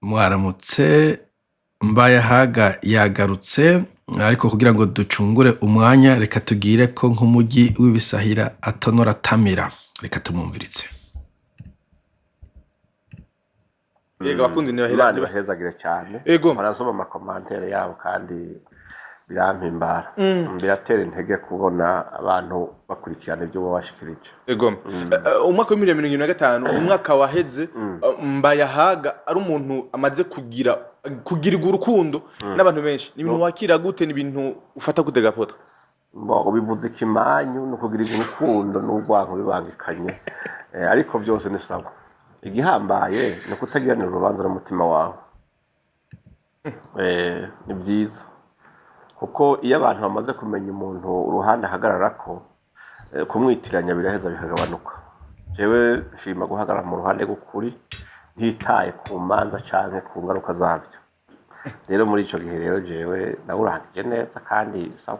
Mwaramutse. Mbayahaga yagarutse, ariko kugira ngo ducungure umwanya, reka tugire ko nk'umugi w'ibisahira atonora atamira. Reka tumwumviritse. Yego, abakunzi ntibahera. Imana ibahezagire cyane. Ego. Barasoma ama commentaires yabo kandi birampimbara, biratera intege kubona abantu bakurikirana ibyo baba bashikirije. Ego. Umwaka wa 2025, umwaka waheze, Mbayahaga ari umuntu amaze kugirirwa urukundo n'abantu benshi. Ni ibintu wakira gute? Ni ibintu ufata gute, gapota? Bo ubivuze ikimanyu ni ukugira urukundo n'urwango bibangikanye. Ariko byose ni sawa. Igihambaye ni ukutagiranira urubanza n'umutima wawe. Ni byiza kuko iyo abantu bamaze kumenya umuntu uruhande ahagararako, kumwitiranya biraheza bikagabanuka. Jewe nshima guhagarara mu ruhande rw'ukuri ntitaye ku manza canke ku ngaruka zabyo. Rero muri ico gihe rero jewe nawurangije neza kandi sawa.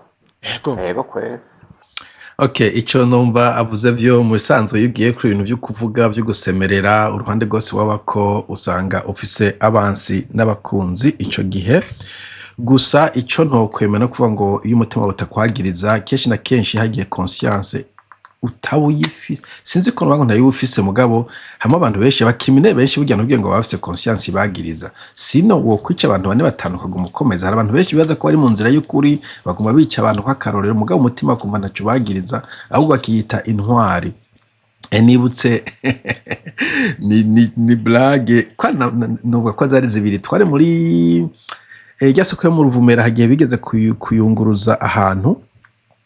Yego kwera. Okay, ico numva avuze vyo mu bisanzwe, iyo ugiye kuri ibintu vyo kuvuga, vyo gusemerera, uruhande rwose wabako usanga ufise abansi n'abakunzi ico gihe. Gusa ico ntokwemera no kuvuga ngo iyo umutima wawe utakwagiriza, kenshi na kenshi hagiye conscience utawuyifise, sinzi ko nuvuga ngo ntayiwufise, mugabo hamwe abantu benshi, aba criminels benshi, burya ntubwiye ngo baba bafise conscience ibagiriza, sino wokwica abantu bane, batanu, ukaguma ukomeza. Hari abantu benshi bibaza ko bari mu nzira y'ukuri, baguma bica abantu nk'akarorero, mugabo umutima akumva ntaco bagiriza, ahubwo bakiyita intwari. Nibutse ni blague kwa nuvuga ko zari zibiri. Twari muri rya soko yo mu Ruvumera, hagiye bigeze kuyunguruza ahantu.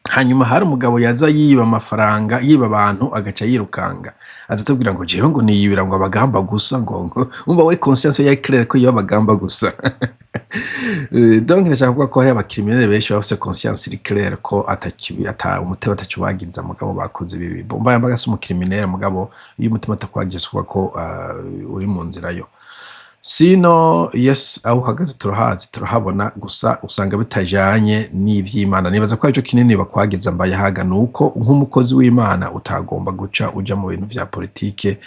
Hanyuma hari umugabo yaza yiba amafaranga, yiba abantu, agaca yirukanga, aza atubwira ngo jewe ngo niyibira ngo abagamba gusa, ngo umva we conscience ya claire ko yiba abagamba gusa. Donc ndashaka kuvuga ko hari aba criminels benshi bafise conscience iri claire ko atakibi, ata umutima atacubagiza, mugabo bakoze ibibi. Bomba yambaga si umu criminel, mugabo iyo umutima atakwagiza uvuga ko uri mu nzira yo. Sino yes, aho uhagaze turahazi, turahabona, gusa usanga bitajanye n'ivy'Imana. Nibaza ko arico kinini bakwagiza, Mbayahaga, nuko nk'umukozi w'Imana utagomba guca uja mu bintu vya politike,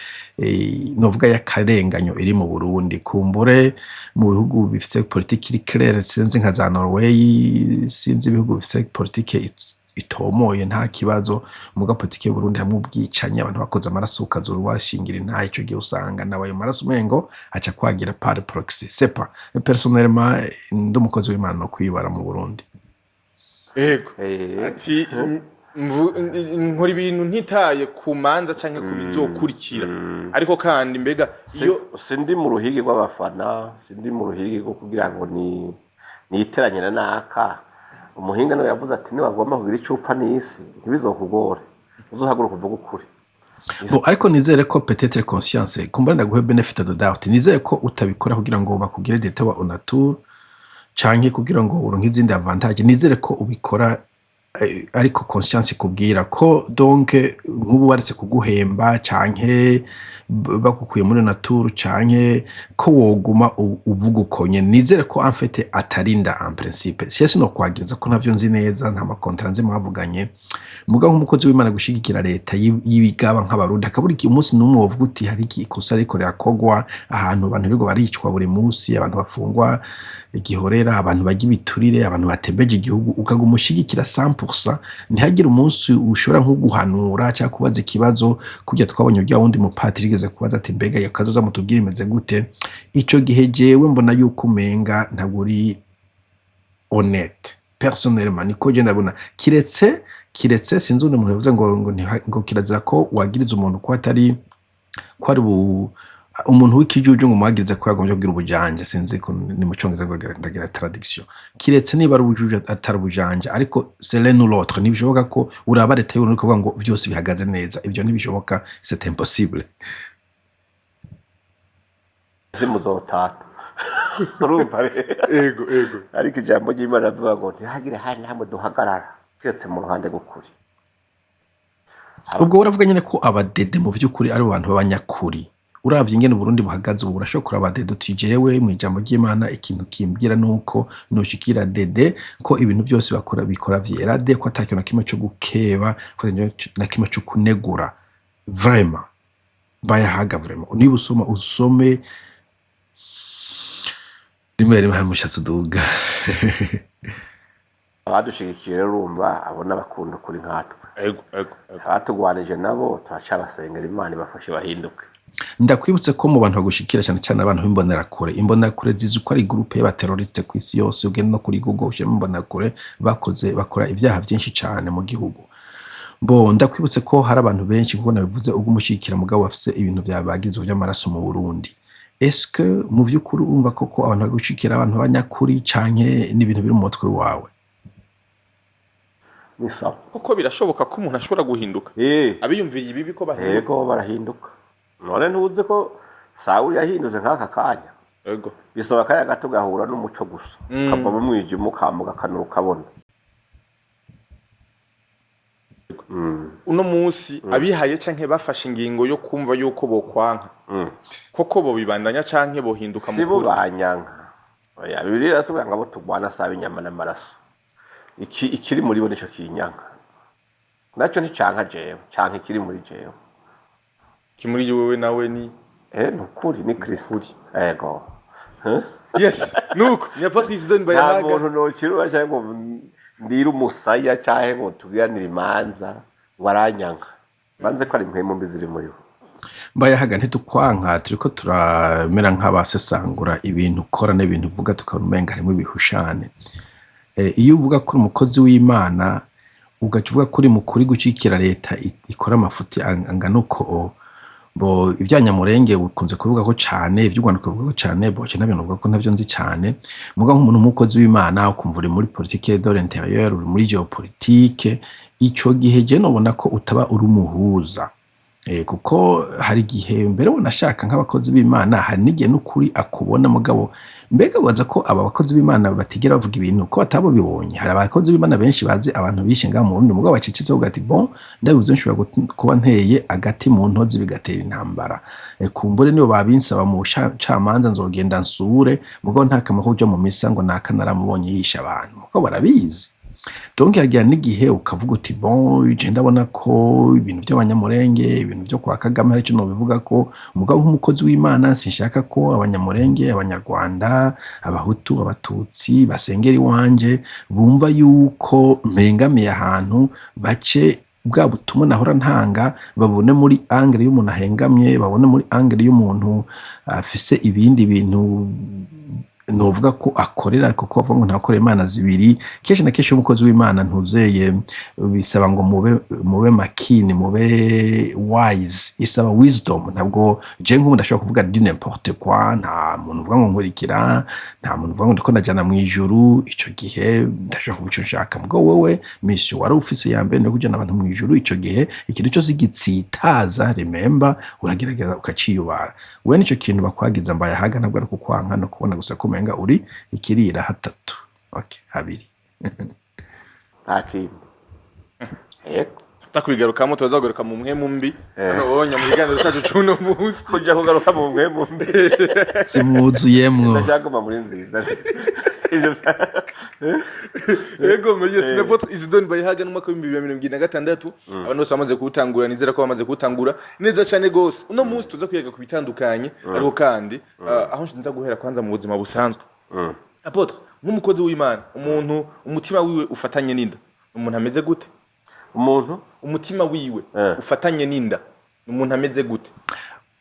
novuga y'akarenganyo iri mu Burundi. Kumbure mu bihugu bifise politike iri claire, sinzi nka za Norway, sinzi ibihugu bifise politike itomoye, nta kibazo. Muga politike y'Uburundi hamwe ubwicanyi, abantu bakoze amaraso, ukazura washingira intahe, ico gihe usanga nawe ayo maraso umengo aca kwagira par proxy. C'est pas personnellement, ndi umukozi w'Imana no kwibara mu Burundi. Ego. Ati nkora ibintu ntitaye ku manza canke ku bizokurikira. Ariko kandi mbega iyo Sindi mu ruhigi rw'abafana, sindi mu ruhigi rwo kugira ngo ni niteranye na naka. Umuhinga niwe yavuze ati: "Niwagomba kugira icyo upfa n'isi, ntibizokugore, uzohaguruka uvuge ukuri." Bon, ariko nizere ko peut-être conscience kumbura ndaguhe benefit of the doubt, nizere ko utabikora kugira ngo bakugire directeur wa Onatur canke kugira ngo uronke izindi avantage. Nizere ko ubikora ariko conscience ikubwira ko, donc nk'ubu baretse kuguhemba canke bagukuye muri Onatur canke ko woguma uvuga uko nyene. Nizere ko en fait atarinda, en principe siyo sinokwagiriza ko ntavyo nzi neza, nta ma contrats nzi mwavuganye. Mugabo nk'umukozi w'Imana, gushigikira leta y'ibigaba nk'Abarundi, hakabura umunsi n'umwe wovuga uti hari iki ikosa riko rirakogwa ahantu abantu birirwa baricwa buri munsi, abantu bafungwa igihorera, abantu barya ibiturire, abantu batembeje igihugu, ukaguma ushigikira 100%, ntihagire umunsi ushobora nko guhanura cyangwa kubaza ikibazo kurya twabonye urya wundi mupatiri yigeze kubaza ati: "Mbega iyo kazoza mutubwire imeze gute?" Ico gihe jewe mbona yuko umenga ntabwo uri honnête. Personnellement niko je ndabona, kiretse sinzi undi muntu yavuze ngo kirazira ko wagiriza umuntu ko atari ko ari umuntu w'ikijuju, ngo umwagirize ko yagombye kugira ubujanja. Sinzi ko ni mu Congereza ngo ndagira traduction, kiretse niba ari ubujuju atari ubujanja, ariko c'est l'un ou l'autre. Ntibishoboka ko uraba leta y'Uburundi kuvuga ngo vyose bihagaze neza. Ivyo ntibishoboka, c'est impossible. Muzotata, urumva rero. Ego. Ariko ijambo ry'Imana rivuga ngo ntihagire hari hamwe duhagarara keretse mu ruhande rw'ukuri. Ubwo uravuga nyine ko abadede mu vy'ukuri ari abantu b'abanyakuri. Uravye ingene Uburundi buhagaze ubu, urashobora kuraba dede uti: "Jewe mu ijambo ry'Imana ikintu kimbwira nuko noshikira dede ko ibintu byose bakora bikora vyera de, ko ata kintu na kimwe co gukeba, ko ata kintu na kimwe co kunegura." Vraiment, Mbayahaga, vraiment niba usoma usome. Rimwe rimwe hari umushatsi uduga. Abadushigikiye rero, urumva abo n'abakunda ukuri nkatwe. ego ego ego Abatugwanije nabo turacabasengera, Imana ibafashe bahinduke. Ndakwibutse ko mu bantu bagushikira cyane cyane abantu b'imbonerakure, imbonerakure zizi ko ari groupe y'aba terroristes ku isi yose. Ugenda no kuri Google ushyiramo imbonerakure, bakoze bakora ibyaha byinshi cyane mu gihugu. Bo ndakwibutse ko hari abantu benshi, kuko nabivuze ubwo umushyigikira mugabo bafise ibintu byabagize by'amaraso mu Burundi. Est-ce mu vy'ukuri urumva koko abantu bagushikira abantu b'abanyakuri, canke n'ibintu biri mu mutwe wawe? Ni sawa. Kuko birashoboka ko umuntu ashobora guhinduka, abiyumviye ibibi ko bahinduka. Yego, barahinduka. None ntuzi ko Sawuli yahindutse nk'aka kanya? Ego. Bisaba akanya gato ugahura n'umuco gusa, ukava mu mwijima ukamuka akanura ukabona. Uno munsi abihaye canke bafashe ingingo yo kumva yuko bokwanka, koko bobibandanya canke bohinduka mu Si bo kuri? Banyanka, oya. Bibiliya iratubwira ngo abo turwana si ab'inyama n'amaraso. Iki ikiri muri bo nico kinyanka, nacyo nticanka jewe, canka ikiri muri jewe. Kimuri wewe nawe ni? Eh, ni ukuri, ni Kristo, ego. Huh? Yes, nuko ni Apôtre Isidore Nta Mbayahaga. muntu nokirura cyangwa ngo ndire umusaya cyangwa ngo tugiranire imanza ngo aranyanka, banze ko ari impwemu mbi ziri muri bo. Mbayahaga, ntitukwanka, turiko turamera nk'abasesangura ibintu ukora n'ibintu uvuga, tukabona umenga harimo ibihushane. Iyo uvuga ko uri umukozi w'Imana, ugaca uvuga ko uri mukuri gushyigikira leta ikora amafuti angana uko, bo ivyanyamurenge ukunze kuvuga ko cane, ivy'u Rwanda ukavuga ko cane, bo je navyo novuga ko ntavyo nzi cane. Muga nk'umuntu w'umukozi w'Imana, ukumva uri muri politique de l'intérieur, uri muri géopolitique, ico gihe je nobona ko utaba uri umuhuza. Kuko hari igihe mbere wanashaka nk'abakozi b'Imana, hari n'igihe n'ukuri akubona. Mugabo mbega wibaza ko aba bakozi b'Imana batigera bavuga ibintu ko batabibonye? Hari abakozi b'Imana benshi bazi abantu bishe ngaha mu Burundi, mugabo bacecetse, bavuga ati: "Bon, ndabivuze nshobora kuba nteye agati mu ntozi bigatera intambara. Kumbure nibo babinsaba mu camanza nzogenda nsure, mugabo nta kamaro ko kuja mu misa ngo naka naramubonye yishe abantu." Mugabo barabizi. Donc haragira n'igihe ukavuga uti: "Bon, je ndabona ko ibintu by'abanyamurenge, ibintu byo kwa Kagame, hari icyo nobivuga ko, mugabo nk'umukozi w'Imana sinshaka ko abanyamurenge, abanyarwanda, abahutu, abatutsi basengera iwanje bumva yuko mpengamiye ahantu, bace bwa butumwa nahora ntanga babone muri angle y'umuntu ahengamye, babone muri angle y'umuntu afise ibindi bintu novuga ko akorera, kuko bavuga ngo ntakorera imana zibiri." Kenshi na kenshi iyo umukozi w'Imana ntuzeye, bisaba ngo mube makini, mube wise, isaba wisdom. Ntabwo je nk'ubu ndashobora kuvuga du n'importe quoi, nta muntu uvuga ngo nkurikira, nta muntu uvuga ngo ndiko ndajana mu ijuru. Ico gihe ndashobora kuvuga ico nshaka. Mugabo wewe mission wari ufise ya mbere no kujana abantu mu ijuru, ico gihe ikintu cyose gitsitaza, remember, uragerageza ukaciyubara. We nico kintu bakwagiza, Mbayahaga, ntabwo ari kukwanka, no kubona gusa ko umenga uri ikirira hatatu, okay, habiri. Nta kindi, yego. Tutakubigarukamo, turazagaruka mu mpwemu mbi hano bonye mu kiganiro cyacu c'uno munsi. Kuja kugaruka mu mpwemu mbi. Simwuzuyemwo. Ndashaka muri nziza ivyo. Yego, muri yes, Apôtre Isidore Mbayahaga, n'umwaka w'2026 abantu bose bamaze kuwutangura, nizera ko bamaze kuwutangura neza cyane gose. Uno munsi tuza kwiga ku bitandukanye, ariko kandi aho nza guhera kwanza mu buzima busanzwe, Apôtre, nk'umukozi w'Imana, umuntu umutima wiwe ufatanye n'inda, umuntu ameze gute? Umuntu umutima wiwe ufatanye n'inda, umuntu ameze gute?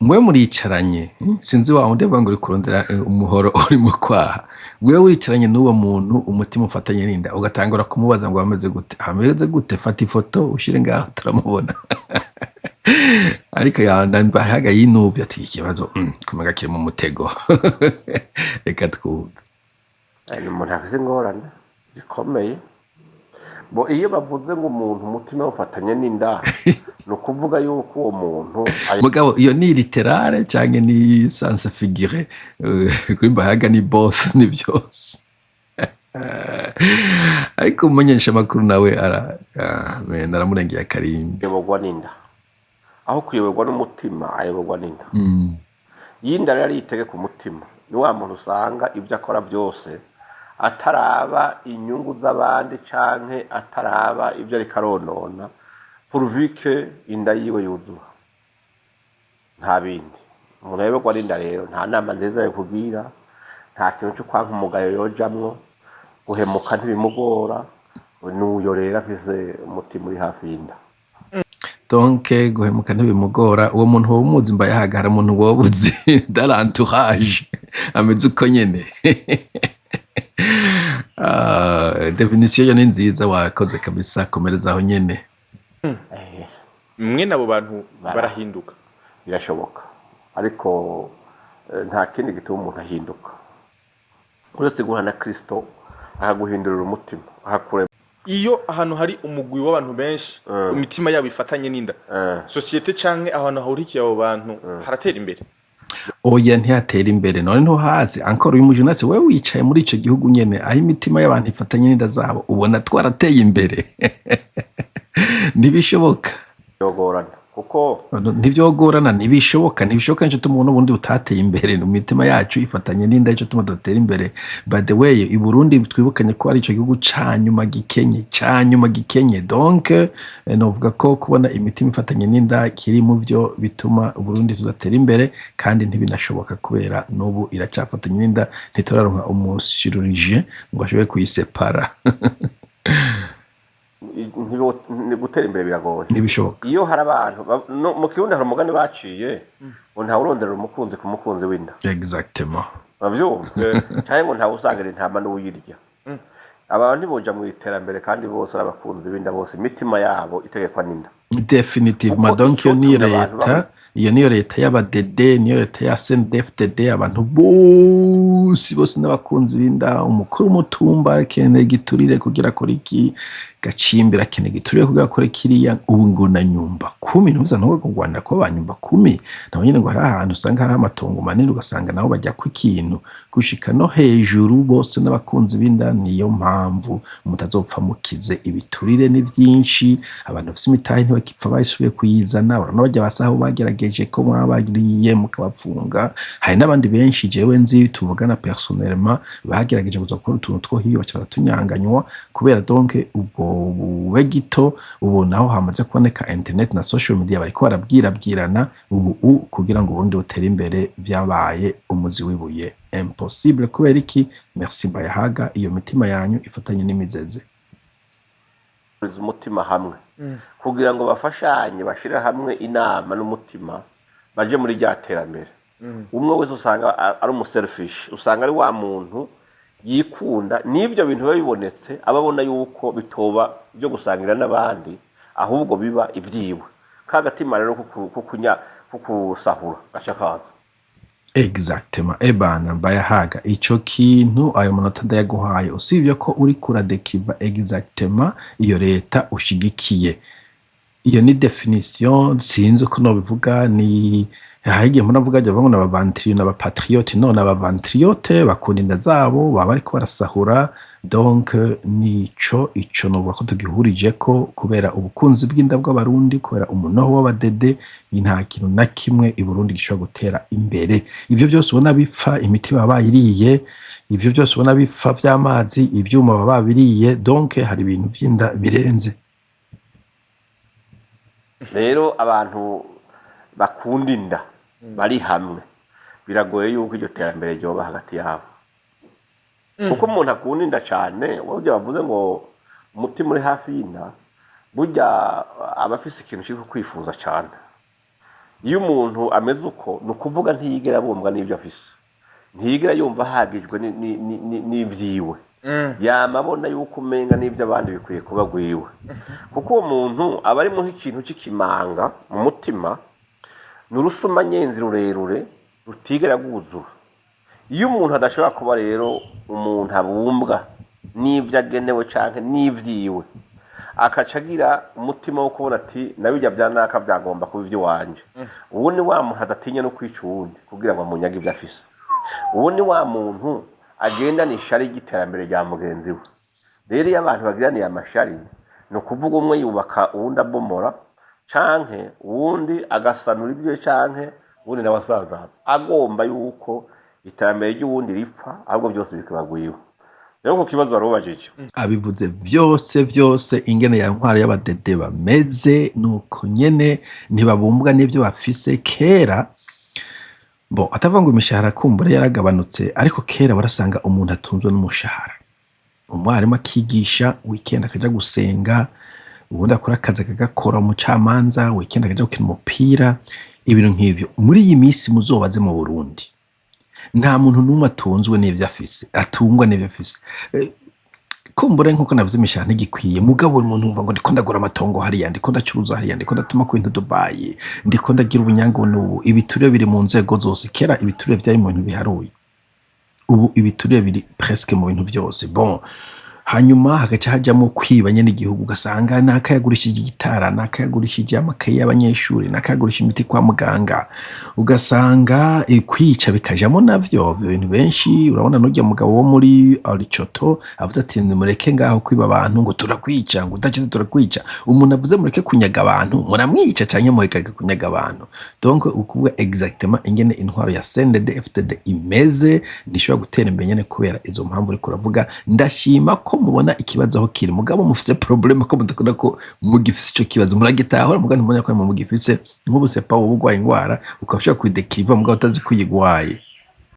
Mwe muricaranye, sinzi wa wundi avuga ngo uri kurondera umuhoro uri mu kwaha. Wewe uricaranye n'uwo muntu umutima ufatanye n'inda, ugatangura kumubaza ngo ameze gute, ameze gute? Fata ifoto ushire ngaho turamubona. Ariko Mbayahaga yinuvye ati ikibazo kumenga kiri mu mutego, reka twumve. Ni umuntu afite ingorane zikomeye. Bo iyo bavuze ngo umuntu umutima ufatanye n'inda, ni ukuvuga yuko uwo muntu Mugabo iyo ni littérale canke ni sens figuré? Kuri Mbayahaga ni both, ni byose. Ariko umumenyesha amakuru nawe ara man, aramurengeye akarimbi. Ayoborwa n'inda aho kuyoborwa n'umutima, ayoborwa n'inda. Iyi nda rero ariyitegeka umutima. Ni wa muntu usanga ibyo akora byose ataraba inyungu z'abandi canke ataraba ibyo ariko aronona, pourvu que inda yiwe yuzura, nta bindi. Umuntu ayoborwa n'inda rero nta nama nziza yo kugira. Nta kintu cyo kwanka umugayo yojamwo, guhemuka ntibimugora. N'uyo rero afise umutima uri hafi y'inda. Donc guhemuka ntibimugora. Uwo muntu woba umuzi, Mbayahaga? Hari umuntu woba uzi dans l'entourage ameze uko nyene? Ah, définition yo ni nziza, wakoze kabisa, komereza aho nyene. Mwene abo bantu barahinduka? Birashoboka, ariko nta kindi gituma umuntu ahinduka uretse guhura na Kristo, akaguhindurira umutima, akakure. Iyo ahantu hari umugwi w'abantu benshi, imitima yabo ifatanye n'inda, société canke ahantu hahurikiye abo bantu haratera imbere? Oya, ntihatera imbere. None ntuhazi encore uyu mujournaliste, wewe wicaye muri ico gihugu nyene aho imitima y'abantu ifatanye n'inda zabo, ubona twarateye imbere? Ntibishoboka. Yogorana kuko Ntivyogorana, ntibishoboka, ntibishoboka. Nico tuma ubundi utateye imbere mu mitima yacu ifatanye n'inda, nico tuma tudatera imbere. By the way, i Burundi twibukanye ko ari ico gihugu ca nyuma gikenye, ca nyuma gikenye. Donc novuga ko kubona imitima ifatanye n'inda kiri mu vyo bituma Uburundi tudatera imbere, kandi ntibinashoboka kubera n'ubu iracafatanye n'inda, ntituraronka umuchirurgien ngo ashobore kuyisepara. Ni gutera imbere biragoye. Ntibishoboka. Iyo hari abantu no, mu Kirundi hari umugani baciye ngo ntawe uronderera umukunzi ku mukunzi w'inda. Exactement. Uravyumva? Canke ngo ntawe usangira intama n'uwuyirya. Abantu ntiboja mu iterambere kandi bose ari abakunzi b'inda, bose imitima yabo itegekwa n'inda. Définitivement. Kuko Donc iyo niyo icotumye abantu leta, iyo niyo leta y'abadede, niyo leta ya CNDD-FDD. Abantu bose bose n'abakunzi b'inda. Umukuru w'umutumba akeneye igiturire kugira akore iki, Gacimbira akeneye igiturire kugira akore kiriya. Ubu ngo na nyumba kumi, ntuza ntuwe kurwanira kuba ba nyumba kumi, nabo nyene ngo hari ahantu usanga hari amatongo manini, ugasanga nabo bajya ku ikintu gushika no hejuru, bose n'abakunzi b'inda. Niyo mpamvu mutazopfa mukize. Ibiturire ni vyinshi, abantu bafise imitahe ntibakipfa bayisubiye kuyizana. Urabona barya basaho bagerageje ko mwabariye mukabapfunga. Hari n'abandi benshi jewe nzi tuvugana personnellement bagerageje kuza gukora utuntu two hiyo, baca baratunyanganywa kubera donc ubwo bube gito. Ubu naho hamaze kuboneka internet na social media, bariko barabwirabwirana ubu kugira ngo uburundi butere imbere vyabaye umuzi w'ibuye, impossible. Kubera iki? Merci Mbayahaga, iyo mitima yanyu ifatanye n'imizeze. Umutima hamwe kugira ngo bafashanye, bashire hamwe inama n'umutima, baje muri rya terambere. Umwe wese usanga ari umuselfish, usanga ari wa muntu yikunda. N'ivyo bintu biba bibonetse, aba abona yuko bitoba byo gusangira n'abandi, ahubwo biba ibyiwe. Ka gatima rero kukusahura gaca kaza. Exactement. Ebana Mbayahaga, ico kintu, ayo manota ndayaguhaye, usibye ko uri kuradekriva exactement iyo leta ushigikiye. Iyo ni définition, sinzi uko nobivuga. Ni hari igihe mpora mvuga ngo n'abavantiri n'abapatriote, none abavantriote bakunda inda zabo, baba bariko barasahura. Donc nico ico novuga ko tugihurijeko kubera ubukunzi bw'inda bw'Abarundi, kubera umunoho w'abadede. Nta kintu na kimwe i Burundi gishobora gutera imbere. Ivyo vyose ubona bipfa, imiti baba bayiriye. Ivyo vyose ubona bipfa vy'amazi, ivyuma baba babiriye. Donc hari ibintu vy'inda birenze. Rero abantu bakunda inda bari hamwe, biragoye yuko iryo terambere ryoba hagati yabo, kuko umuntu akunda inda cyane, burya bavuze ngo umutima uri hafi y'inda, burya aba afise ikintu cyo kwifuza cyane. Iyo umuntu ameze uko, ni ukuvuga ntiyigera abumbwa n'ibyo afise, ntiyigera yumva ahagijwe n'ibyiwe. Yama abona yuko umenga n'ibyo abandi bikwiye kuba gwiwe, kuko uwo muntu aba arimo nk'ikintu cy'ikimanga mu mutima, ni urusumanyenzi rurerure rutigera rwuzura. Iyo umuntu adashobora kuba rero umuntu abumbwa n'ibyo agenewe canke n'ivyiwe, akaca agira umutima wo kubona ati nabijya bya naka byagomba kuba iby'iwanje, uwo ni wa muntu adatinya no kwica uwundi kugira ngo amunyage ibyo afise. Uwo ni wa muntu agendana ishari ry'iterambere rya mugenzi we. Rero iyo abantu bagiraniye amashari, ni ukuvuga umwe yubaka, uwundi abomora, canke uwundi agasanura ibyo, canke uwundi nawe asanzaza, agomba yuko iterambere ry'uwundi ripfa, ahubwo byose bikaba gwiwe. Rero ku kibazo wari ubajije, Abivuze vyose vyose ingene ya ntwaro y'abadede bameze, nuko nyene ntibabumbwa n'ivyo bafise. Kera Bon, atavuga ngo imishahara kumbura yaragabanutse, ariko kera warasanga umuntu atunzwe n'umushahara. Umwarimu akigisha, weekend akaja gusenga, ubundi akora akazi akagakora, umucamanza weekend akaja gukina umupira, ibintu nk'ivyo. Muri iyi minsi muzobaze mu Burundi, nta muntu n'umwe atunzwe n'ivyo afise, atungwa n'ivyo afise. Kumbure nkuko navuze, imishahara ntigikwiye, mugabo buri muntu wumva ngo ndiko ndagura amatongo hariya, ndiko ndacuruza hariya, ndiko ndatuma ku bintu Dubai, ndiko ndagira ubunyangu n'ubu. Ibiturire biri mu nzego zose. Kera ibiturire vyari mu bintu biharuye, ubu ibiturire biri presque mu bintu vyose. Bon, hanyuma hagaca hajamwo kwiba nyene igihugu, ugasanga nakayagurishije igitara, nakayagurishije amakaye y'abanyeshuri, nakayagurishije imiti kwa muganga, ugasanga kwica bikajamo navyo ibintu benshi. Urabona n'urya mugabo wo muri Aricoto avuze ati: "Nimureke ngaho kwiba abantu," ngo turakwica, ngo udakize turakwica. Umuntu avuze mureke kunyaga abantu, muramwica canke mureka kunyaga abantu? Donc ukuvuga exactement ingene intwaro ya CNDD FDD imeze, ntishobora gutera imbere nyene kubera izo mpamvu uriko uravuga. Ndashima ko mubona ikibazo aho kiri, mugabo mufise problème ko mudakunda ko mugifise ico kibazo. Muragitahura, mugabo ntimubona ko mugifise. Nk'ubu sepa wowe urwaye ingwara, ukaba ushobora kuyidekiriva mugabo utazi ko uyigwaye.